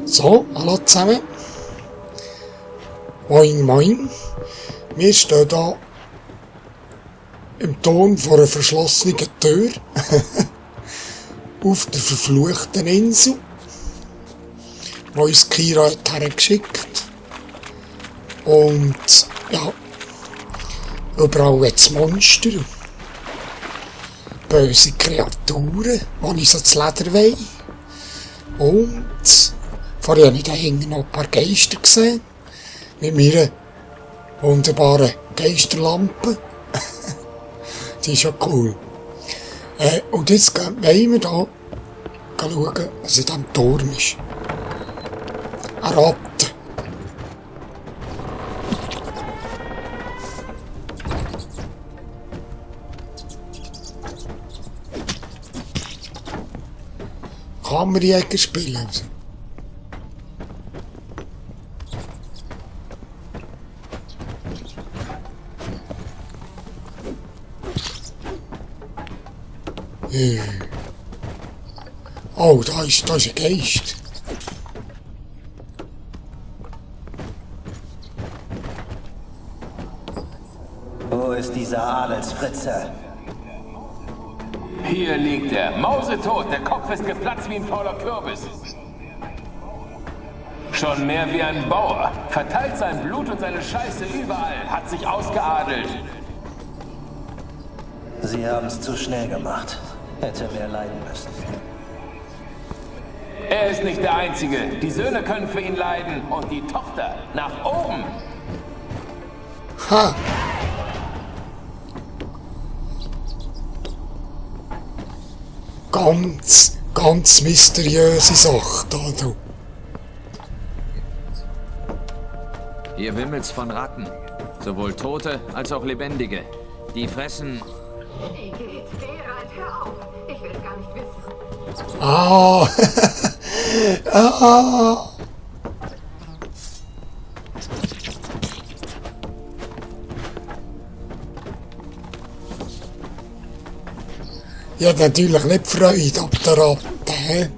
So, hallo zusammen. Moin, moin. Wir stehen hier im Ton vor einer verschlossenen Tür auf der verfluchten Insel, die uns Kira hat hergeschickt. Und ja, überall hat es Monster, böse Kreaturen, die ich so das Leder will. Und vorher habe ich da hinten noch ein paar Geister gesehen, mit meiner wunderbaren Geisterlampe. Die ist ja cool. Und jetzt wollen wir da schauen, was in diesem Turm ist. Eine Ratte. Kammerjäger spielen. Oh, da ist ein Geist. Wo ist dieser Adelsfritze? Hier liegt er, mausetot, der Kopf ist geplatzt wie ein fauler Kürbis. Schon mehr wie ein Bauer, verteilt sein Blut und seine Scheiße überall, hat sich ausgeadelt. Sie haben es zu schnell gemacht. Hätte mehr leiden müssen. Er ist nicht der Einzige. Die Söhne können für ihn leiden und die Tochter nach oben. Ha! Ganz mysteriöse Sache da, du. Hier wimmelt's von Ratten. Sowohl Tote als auch Lebendige. Die fressen... Wie geht's, Gerald? Hör auf. Ich will gar nicht wissen. Ah! Ah! Ja, natürlich nicht Freude ab der Ratte, hä?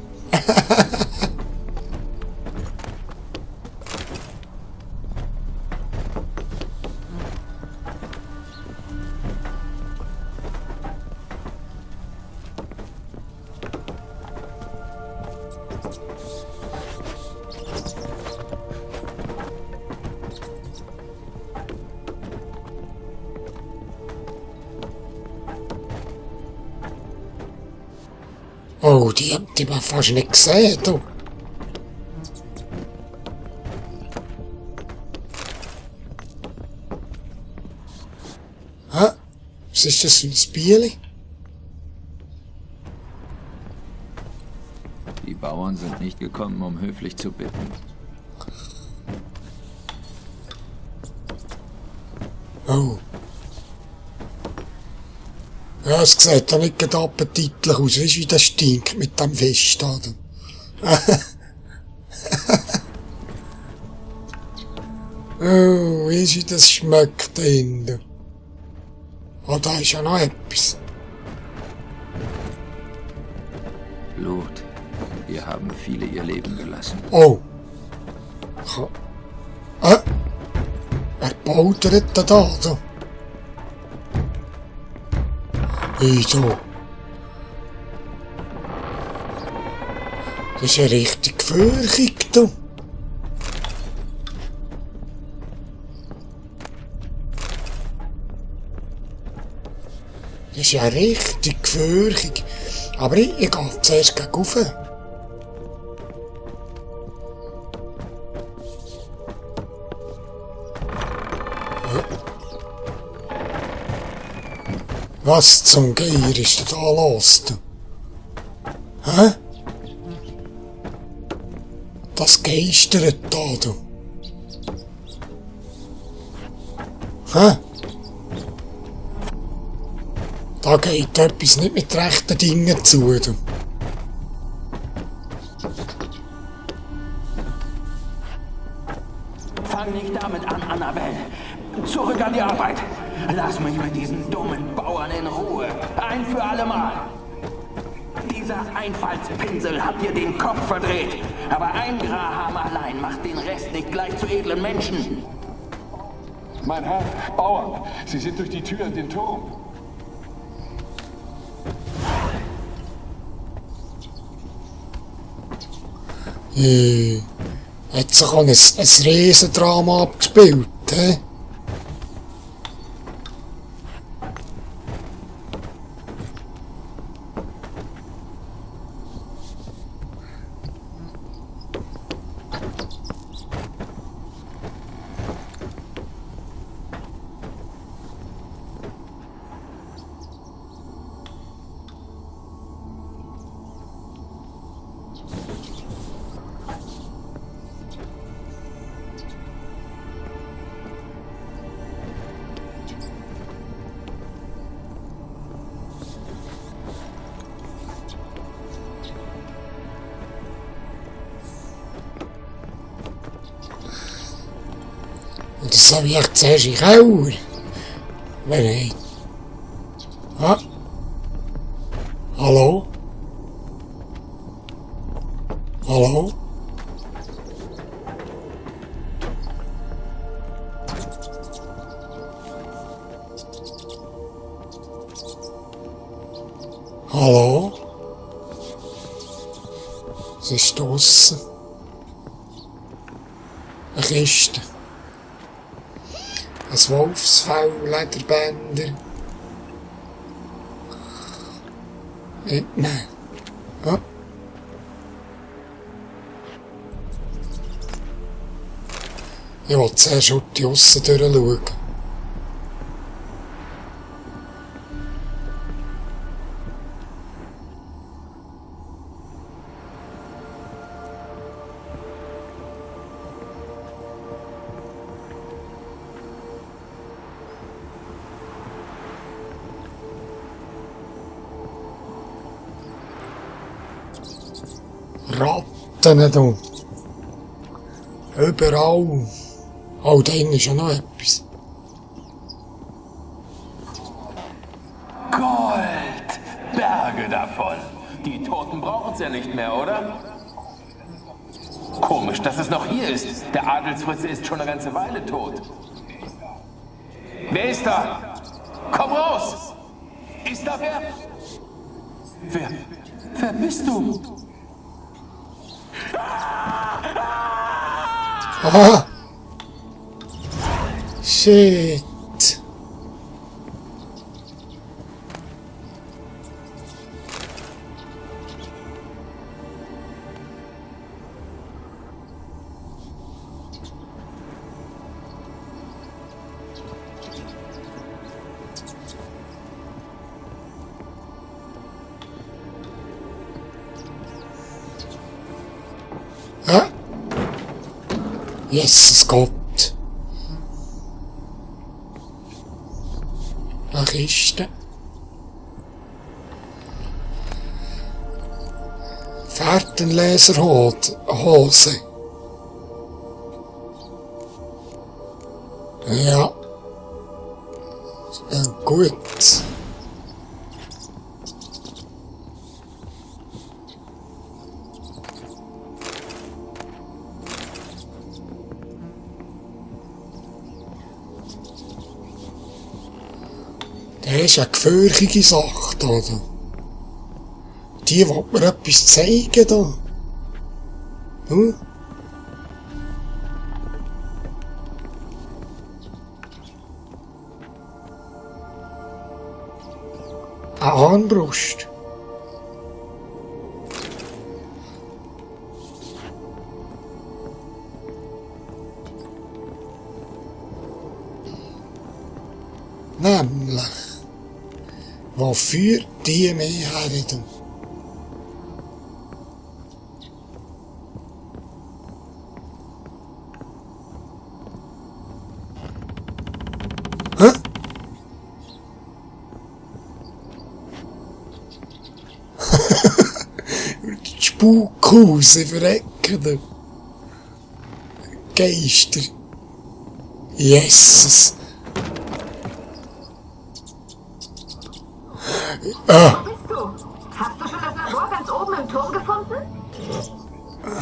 Oh, die haben wir fast nicht gesehen, du. Hä? Was ist das für ein Bieli? Die Bauern sind nicht gekommen, um höflich zu bitten. Oh. Ja, es sieht ja nicht gerade appetitlich aus. Weißt du, wie das stinkt mit dem Fisch da? Oh, weißt du, wie das schmeckt da hinten? Oh, da ist ja noch etwas. Blut. Hier haben viele ihr Leben gelassen. Oh. Wer bautert da da? Hey, du. Das ist ja richtig gefährlich, du. Das ist ja richtig gefährlich. Aber ich gehe zuerst gegen rauf. Was zum Geier ist da los? Hä? Das geistert da, du. Hä? Da geht etwas nicht mit rechten Dingen zu, du. Fang nicht damit an, Annabelle. Zurück an die Arbeit. Lass mich mit diesen dummen Bauern in Ruhe. Ein für alle Mal. Dieser Einfallspinsel hat dir den Kopf verdreht. Aber ein Graham allein macht den Rest nicht gleich zu edlen Menschen. Mein Herr, Bauer, Sie sind durch die Tür in den Turm. Hat sich auch ein Riesendrama abgespielt, hä? Und das habe ich echt zuerst in Keller. Wenn nicht. Ah. Hallo? Hallo? Hallo? Es ist draussen. Eine Kiste. Ein Wolfsfell, Lederbänder. Nein. Ja. Ich will zuerst die Aussen durchschauen. Ratten da. Überall. Oh, da hinten ist ja noch etwas. Gold! Berge davon. Die Toten brauchen es ja nicht mehr, oder? Komisch, dass es noch hier ist. Der Adelsfritze ist schon eine ganze Weile tot. Wer ist da? Komm raus! Ist da wer? Wer bist du? Ah! Shit! Ah! Jesus Gott! Eine Kiste. Fährtenleserhose. Ja. Gut. Das ist eine gefährliche Sache, oder? Die will mir etwas zeigen, da. Hm? Eine Armbrust. Nämlich, wofür die mich herreden. Hä? Die Spukhause verrecken. Geister. Jesus. Wo bist du? Hast du schon das Labor ganz oben im Turm gefunden?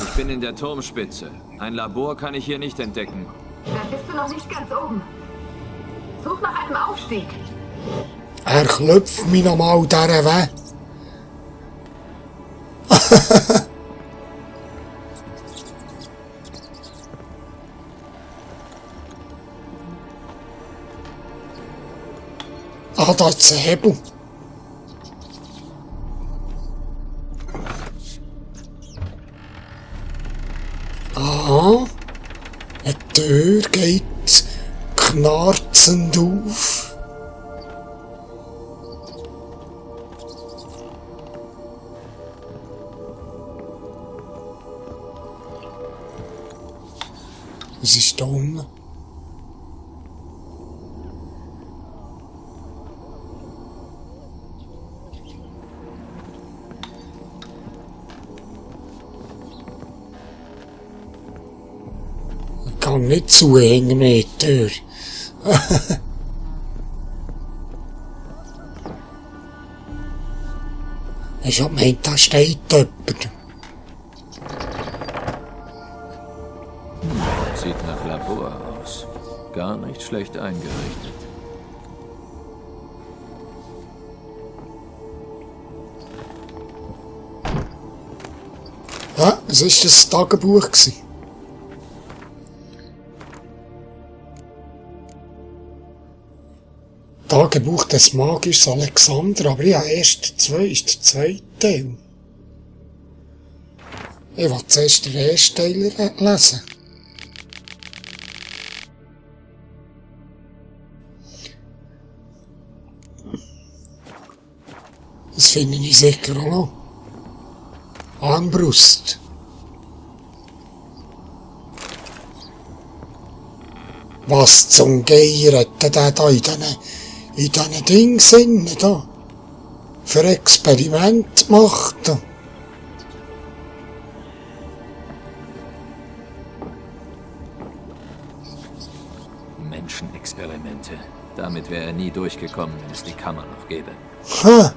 Ich bin in der Turmspitze. Ein Labor kann ich hier nicht entdecken. Dann bist du noch nicht ganz oben. Such nach einem Aufstieg. Er klopft mich nochmal dieser Weg. Ah, da ist ein Hebel. Aha. Eine Tür geht knarzend auf. Was ist da unten? Ich kann nicht zuhängen mit der Tür. Ich hab gemeint, da steht jemand. Sieht nach Labor aus. Gar nicht schlecht eingerichtet. Ja, es war das Tagebuch. Tagebuch des Magiers Alexander, aber ich habe erst der zweite Teil. Ich will zuerst den ersten Teil lesen. Das finde ich sicher auch noch. Armbrust. Was zum Geier hat der da in diesen Dingen da? Für Experiment gemacht. Da. Menschenexperimente. Damit wäre er nie durchgekommen, wenn es die Kammer noch gäbe. Ha!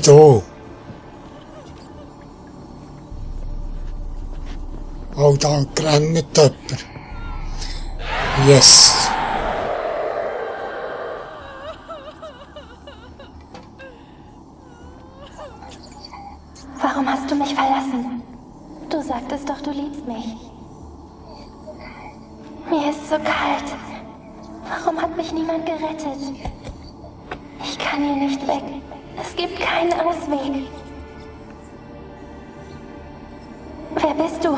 Da. Oh, da rennt jemand. Yes. Warum hast du mich verlassen? Du sagtest doch, du liebst mich. Mir ist so kalt. Warum hat mich niemand gerettet? Ich kann hier nicht weg. Es gibt keinen Ausweg. Wer bist du?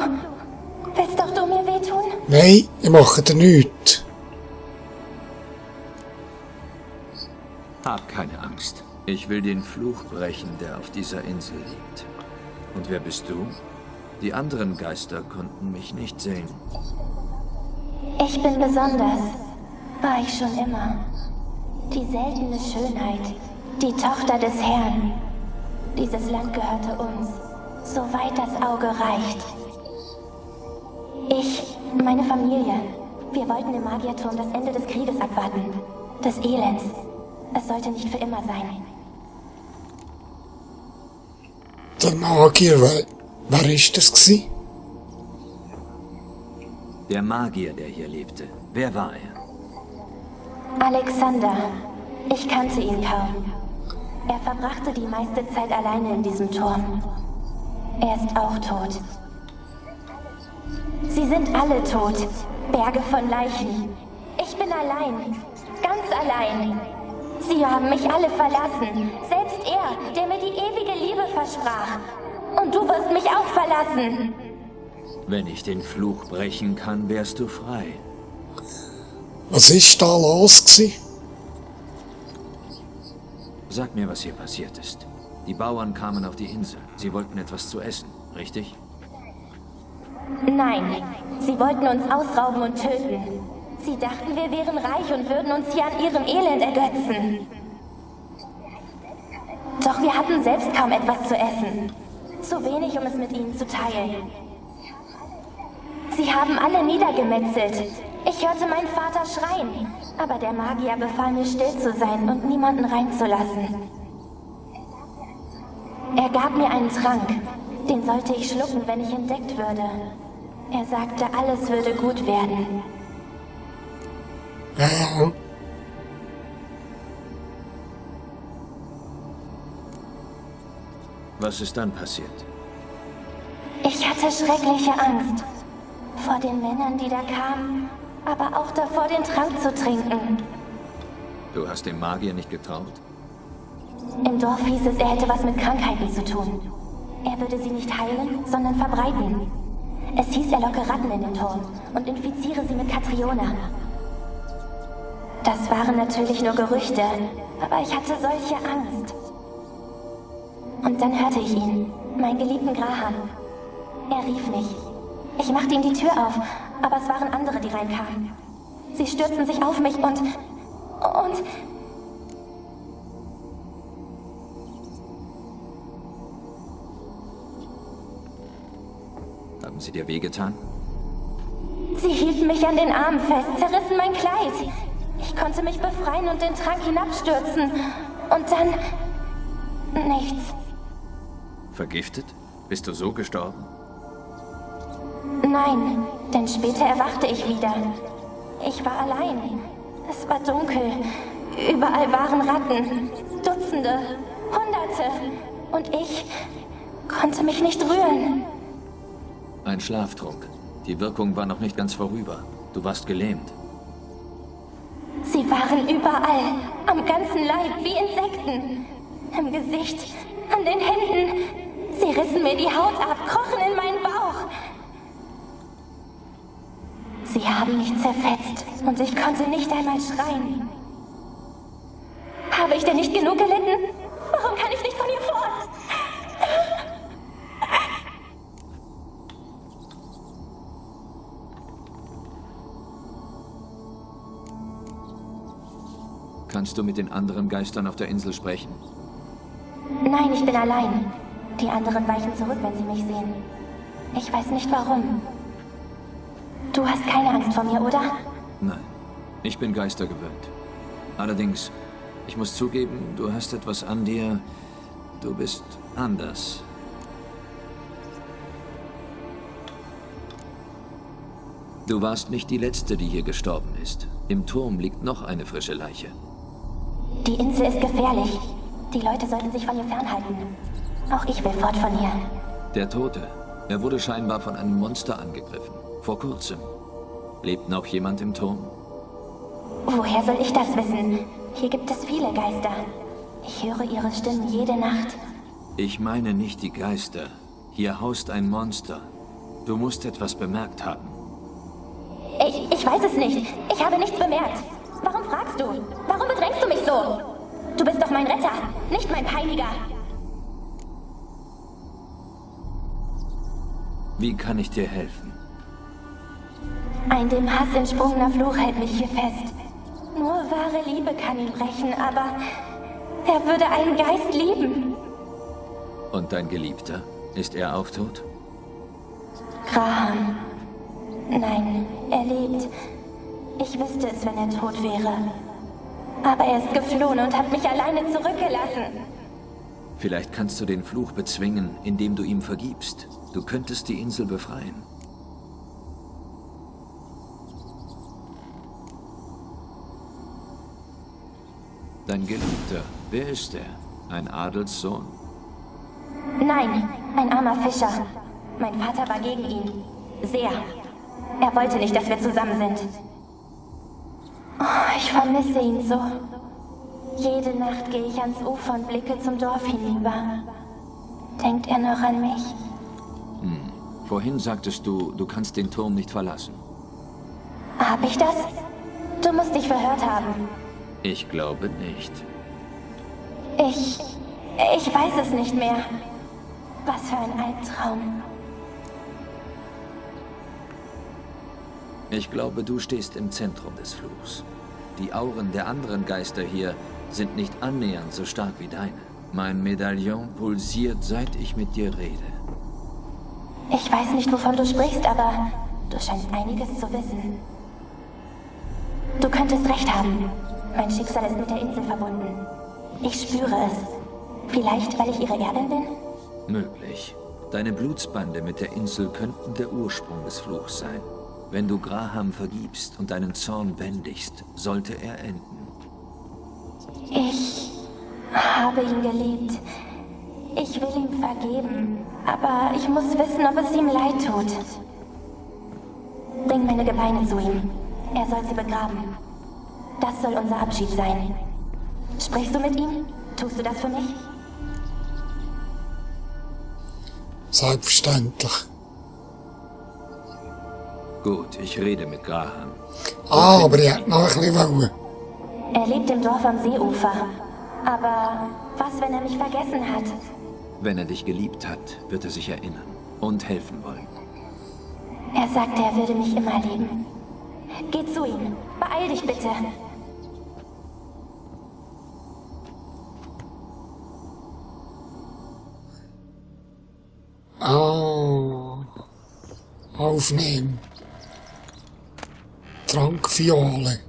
Willst doch du mir wehtun? Nein, ich mache dir nichts. Hab keine Angst. Ich will den Fluch brechen, der auf dieser Insel liegt. Und wer bist du? Die anderen Geister konnten mich nicht sehen. Ich bin besonders. War ich schon immer. Die seltene Schönheit. Die Tochter des Herrn. Dieses Land gehörte uns. Soweit das Auge reicht. Meine Familie. Wir wollten im Magierturm das Ende des Krieges abwarten. Des Elends. Es sollte nicht für immer sein. Der Magier, wer ist das gsi? Der Magier, der hier lebte. Wer war er? Alexander. Ich kannte ihn kaum. Er verbrachte die meiste Zeit alleine in diesem Turm. Er ist auch tot. Sie sind alle tot. Berge von Leichen. Ich bin allein. Ganz allein. Sie haben mich alle verlassen. Selbst er, der mir die ewige Liebe versprach. Und du wirst mich auch verlassen. Wenn ich den Fluch brechen kann, wärst du frei. Was ist da los gsi? Sag mir, was hier passiert ist. Die Bauern kamen auf die Insel. Sie wollten etwas zu essen, richtig? Nein, sie wollten uns ausrauben und töten. Sie dachten, wir wären reich und würden uns hier an ihrem Elend ergötzen. Doch wir hatten selbst kaum etwas zu essen. zu wenig, um es mit ihnen zu teilen. Sie haben alle niedergemetzelt. Ich hörte meinen Vater schreien, aber der Magier befahl mir, still zu sein und niemanden reinzulassen. Er gab mir einen Trank. Den sollte ich schlucken, wenn ich entdeckt würde. Er sagte, alles würde gut werden. Ja. Was ist dann passiert? Ich hatte schreckliche Angst. Vor den Männern, die da kamen, aber auch davor, den Trank zu trinken. Du hast dem Magier nicht getraut? Im Dorf hieß es, er hätte was mit Krankheiten zu tun. Er würde sie nicht heilen, sondern verbreiten. Es hieß, er locke Ratten in den Turm und infiziere sie mit Katriona. Das waren natürlich nur Gerüchte, aber ich hatte solche Angst. Und dann hörte ich ihn, meinen geliebten Graham. Er rief mich. Ich machte ihm die Tür auf, aber es waren andere, die reinkamen. Sie stürzten sich auf mich und... Haben sie dir wehgetan? Sie hielten mich an den Armen fest, zerrissen mein Kleid. Ich konnte mich befreien und den Trank hinabstürzen. Und dann... nichts. Vergiftet? Bist du so gestorben? Nein, denn später erwachte ich wieder. Ich war allein. Es war dunkel. Überall waren Ratten. Dutzende, Hunderte. Und ich konnte mich nicht rühren. Ein Schlaftrunk. Die Wirkung war noch nicht ganz vorüber. Du warst gelähmt. Sie waren überall, am ganzen Leib, wie Insekten. Im Gesicht, an den Händen. Sie rissen mir die Haut ab, krochen in meinen Bauch. Sie haben mich zerfetzt und ich konnte nicht einmal schreien. Habe ich denn nicht genug gelitten? Warum kann ich nicht von ihr fort? Kannst du mit den anderen Geistern auf der Insel sprechen? Nein, ich bin allein. Die anderen weichen zurück, wenn sie mich sehen. Ich weiß nicht warum. Du hast keine Angst vor mir, oder? Nein, ich bin Geister gewöhnt. Allerdings, ich muss zugeben, du hast etwas an dir. Du bist anders. Du warst nicht die Letzte, die hier gestorben ist. Im Turm liegt noch eine frische Leiche. Die Insel ist gefährlich. Die Leute sollten sich von ihr fernhalten. Auch ich will fort von hier. Der Tote. Er wurde scheinbar von einem Monster angegriffen. Vor kurzem. Lebt noch jemand im Turm? Woher soll ich das wissen? Hier gibt es viele Geister. Ich höre ihre Stimmen jede Nacht. Ich meine nicht die Geister. Hier haust ein Monster. Du musst etwas bemerkt haben. Ich weiß es nicht. Ich habe nichts bemerkt. Warum fragst du? Warum bedrängst du mich so? Du bist doch mein Retter, nicht mein Peiniger. Wie kann ich dir helfen? Ein dem Hass entsprungener Fluch hält mich hier fest. Nur wahre Liebe kann ihn brechen, aber er würde einen Geist lieben. Und dein Geliebter? Ist er auch tot? Graham. Nein, er lebt. Ich wüsste es, wenn er tot wäre. Aber er ist geflohen und hat mich alleine zurückgelassen. Vielleicht kannst du den Fluch bezwingen, indem du ihm vergibst. Du könntest die Insel befreien. Dein Geliebter, wer ist er? Ein Adelssohn? Nein, ein armer Fischer. Mein Vater war gegen ihn. Sehr. Er wollte nicht, dass wir zusammen sind. Oh, ich vermisse ihn so. Jede Nacht gehe ich ans Ufer und blicke zum Dorf hinüber. Denkt er noch an mich? Vorhin sagtest du, du kannst den Turm nicht verlassen. Hab ich das? Du musst dich verhört haben. Ich glaube nicht. Ich weiß es nicht mehr. Was für ein Albtraum. Ich glaube, du stehst im Zentrum des Fluchs. Die Auren der anderen Geister hier sind nicht annähernd so stark wie deine. Mein Medaillon pulsiert, seit ich mit dir rede. Ich weiß nicht, wovon du sprichst, aber du scheinst einiges zu wissen. Du könntest recht haben. Mein Schicksal ist mit der Insel verbunden. Ich spüre es. Vielleicht, weil ich ihre Erbin bin? Möglich. Deine Blutsbande mit der Insel könnten der Ursprung des Fluchs sein. Wenn du Graham vergibst und deinen Zorn bändigst, sollte er enden. Ich habe ihn geliebt. Ich will ihm vergeben. Aber ich muss wissen, ob es ihm leid tut. Bring meine Gebeine zu ihm. Er soll sie begraben. Das soll unser Abschied sein. Sprichst du mit ihm? Tust du das für mich? Selbstverständlich. Gut, ich rede mit Graham. Aber ich hätte noch ein bisschen wollen. Er lebt im Dorf am Seeufer. Aber was, wenn er mich vergessen hat? Wenn er dich geliebt hat, wird er sich erinnern und helfen wollen. Er sagte, er würde mich immer lieben. Geh zu ihm. Beeil dich bitte. Aufnehmen. Trankfiole.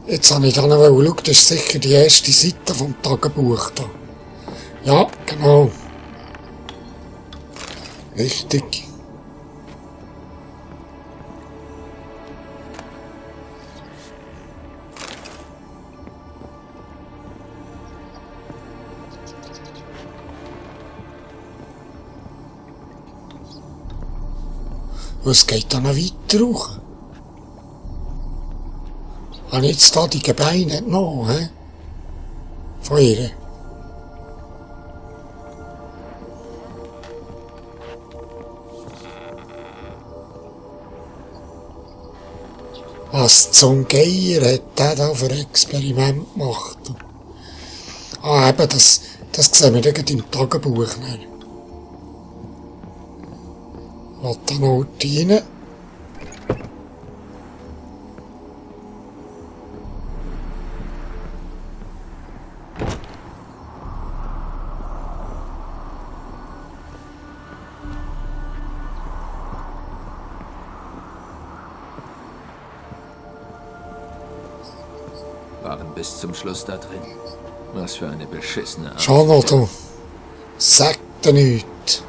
Jetzt habe ich da noch schauen, das ist sicher die erste Seite vom Tagebuch da. Ja, genau. Richtig. Was geht da noch weiter hoch? Habe ich jetzt da die Gebeine genommen, hä? Von ihr? Was zum Geier hat der da für Experiment gemacht? Eben, das sehen wir dann im Tagebuch. Was da noch rein? Waren bis zum Schluss da drin. Was für eine beschissene Art. Schau noch, du. Sag dir nichts.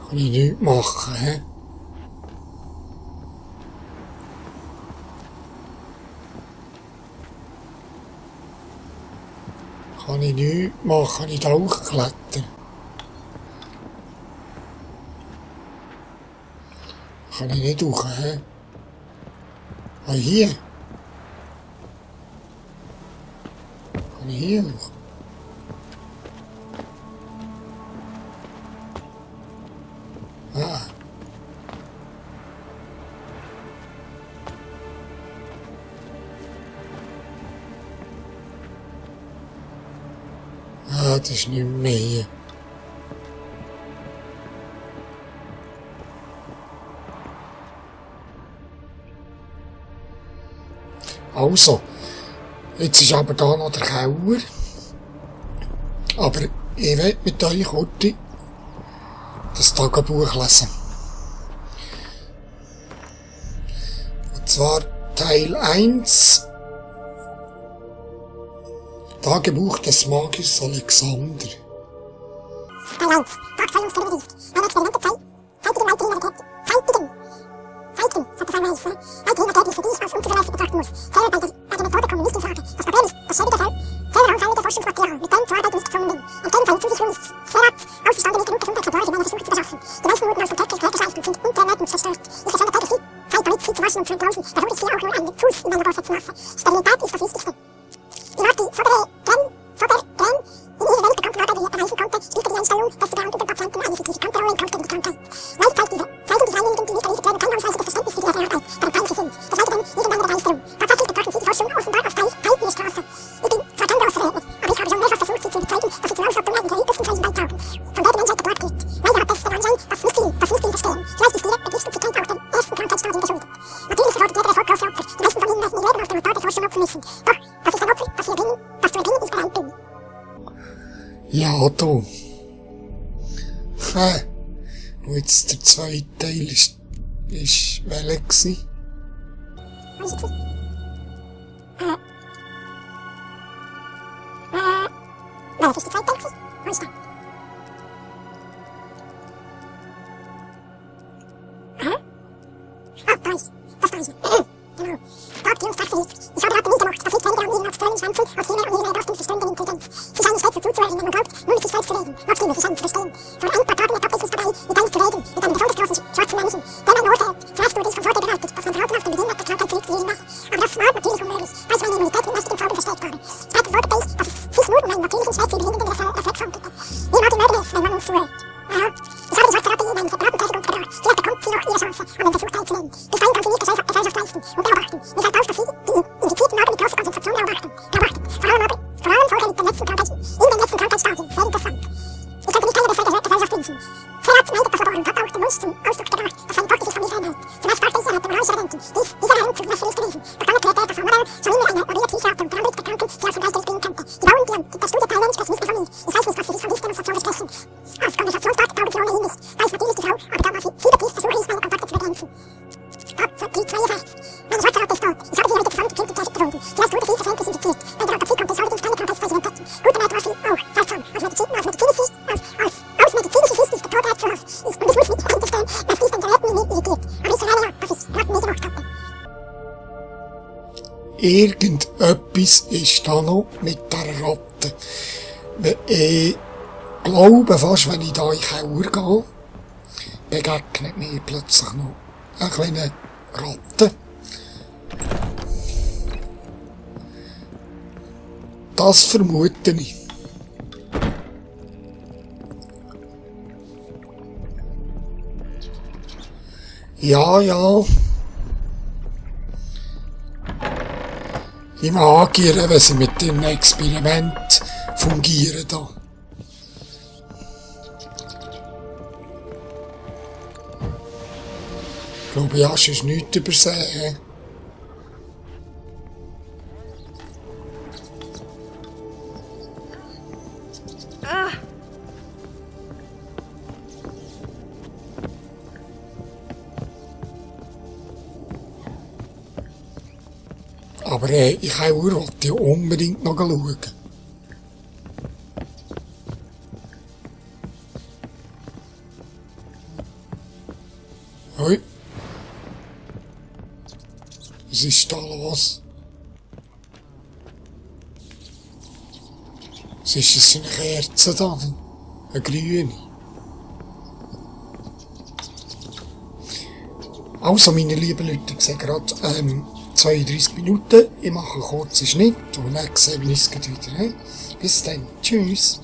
Kann ich nichts machen, hä? Kann ich nichts machen, kann ich da hochklettern? Kann ich nicht hoch, hä? Ah, hier? Kann ich hier hoch? Ah. Ah, das ist nicht mehr hier. Also, jetzt ist aber da noch der Keller. Aber ich will mit euch heute das Tagebuch lesen. Und zwar Teil 1. Tagebuch des Magiers Alexander. Teil 1. Tag 2 Stelle bericht. Eine Experimentezeit. Zeitigen weiteren Ergebnisse. Zeitigen, sollte es einmal heißen. Weiteren Ergebnisse, die ich als unzuverlässig betrachten muss. Fehler bei der Methode kommen nicht in Frage. Das Problem ist, dass schäbige Fehleranfällige Forschungsmaterial, mit dem zu arbeiten nicht gezwungen bin. Entgegen seinen Zusicherungen ist Serat ausgestanden nicht genug Gesundheitsversorgung für meine Versuche zu beschaffen. Die meisten wurden aus dem Kerker hergeschleift und sind unterernährt zerstört. Ich verschwende täglich viel Zeit damit, sie zu waschen und zu entblausen. Da hole ich hier auch nur einen Fuß in mein Labor setzen lasse. Sterilität ist das Wichtigste. Die Worte Sodergren, in ihrer Welt bekannten Arbeit erreichen konnte, spielte die Einstellung, dass die behandelten Patienten eine signifikante Rolle im Kampf gegen die Krankheit. Gleichzeitig zeigen die Freiwilligen, die mitberichtet werden, kein ausreichendes Verständnis für die Verarbeit, deren Teilche sind. Das weiter denn irgendeine Begeisterung. Tatsächlich betrachten sie die Forschung offenbar als Teil opfern müssen. Doch, das ist ein Opfer, das zu erbringen ich bereit bin. Ja, du. Und jetzt der zweite Teil ist welcher gewesen? Was ist das? Was ist der zweite Teil gewesen? Wo ist der? Da ist. Das da ist er. Genau. Tag, Jungs, Tag verliebt. Ich habe gerade nie gemacht. Das liegt weniger an ihren obszönen Schwänzen, als vielmehr an ihrer überraschend verstandenen Intelligenz. Sie scheinen schwer zuzuhören, wenn man glaubt, nur mit sich selbst zu reden. Noch schlimmer, sie scheinen zu verstehen. Vor ein paar Tagen ertappte ich mich dabei, mit einem zu reden, mit einem besonders großen schwarzen Menschen, der mein Ohr hält. Zuerst wurde ich von Sorge bereitet, dass mein Verhalten auf den Beginn der Krankheit zurückzuführen war. Aber das war natürlich unmöglich, weil ich meine Immunität mit mächtigen Zauben verstärkt habe. Später folgte ich, dass es sich nur um einen natürlichen, schwer zu überwindenden Reflex handelte. Niemand mögen es, wenn man uns zuhört. Aha. Ich habe die schwarze Ratte in einen separaten Käfig gebracht. Vielleicht bekommt sie noch ihre Chance, an dem Versuch teilzunehmen. Bis dahin kann sie mir Gesellschaft leisten und beobachten. Mir fällt auf, dass sie die infizierten Augen mit großer Konzentration beobachten. Vor allem vorher in den letzten Krankheitsstadien. Sehr interessant. Ich könnte nicht Teil der Gesellschaft wünschen. Serat meinte das Labor und hat auch den Wunsch zum Ausdruck gebracht, dass seine Tochter sich von mir fernhält. Zunächst dachte ich, er hätte moralische Bedenken. Dieser Herr zu lächerlich gewesen. Doch dann erklärte er, dass Honorel schon immer eine labile Psychiater und der Anblick der Kranken sie aus dem Gleichgewicht bringen könnte. Die Bauern, die der Studie teilnehmen, sprechen nicht mehr von mir. Ich weiß nicht, was sie sich von dieser Demonstration besprechen. Als Konversationsstart taugen sie ohnehin nicht. Da ist natürlich die Frau, aber da war sie viel vertieft, versuche ich, meine Kontakte zu begrenzen. Krieg 2 Meine schwarze Ratte ist tot. Ich habe sie heute zusammengeklebt und Käfig gefunden. Vielleicht wurde sie versehentlich infiziert. Bei der Autopsie konnte ich allerdings keine Krankheitszeichen entdecken. Gute Nacht war sie auch seltsam. Aus medizinischer Sicht ist der Tod rätselhaft. Und ich muss nicht eingestehen, dass dies den Geräten in mir irritiert. Aber ich verweile ab, was ich Ratten nie gemacht hatte. Irgendetwas ist da noch mit der Ratte. Ich glaube fast, wenn ich da in die Keller gehe, begegnet mir plötzlich noch eine kleine Ratte. Das vermute ich. Ja. Ich mag ihr, wenn sie mit dem Experiment fungieren da. Ich glaube, ja, es ist nichts übersehen. Aber ich wollte ja unbedingt noch schauen. Hoi. Was ist da los? Was ist das für eine Kerze da? Eine grüne. Also, meine lieben Leute, ich sehe gerade 32 Minuten. Ich mache einen kurzen Schnitt und dann sehen wir uns wieder. Bis dann. Tschüss.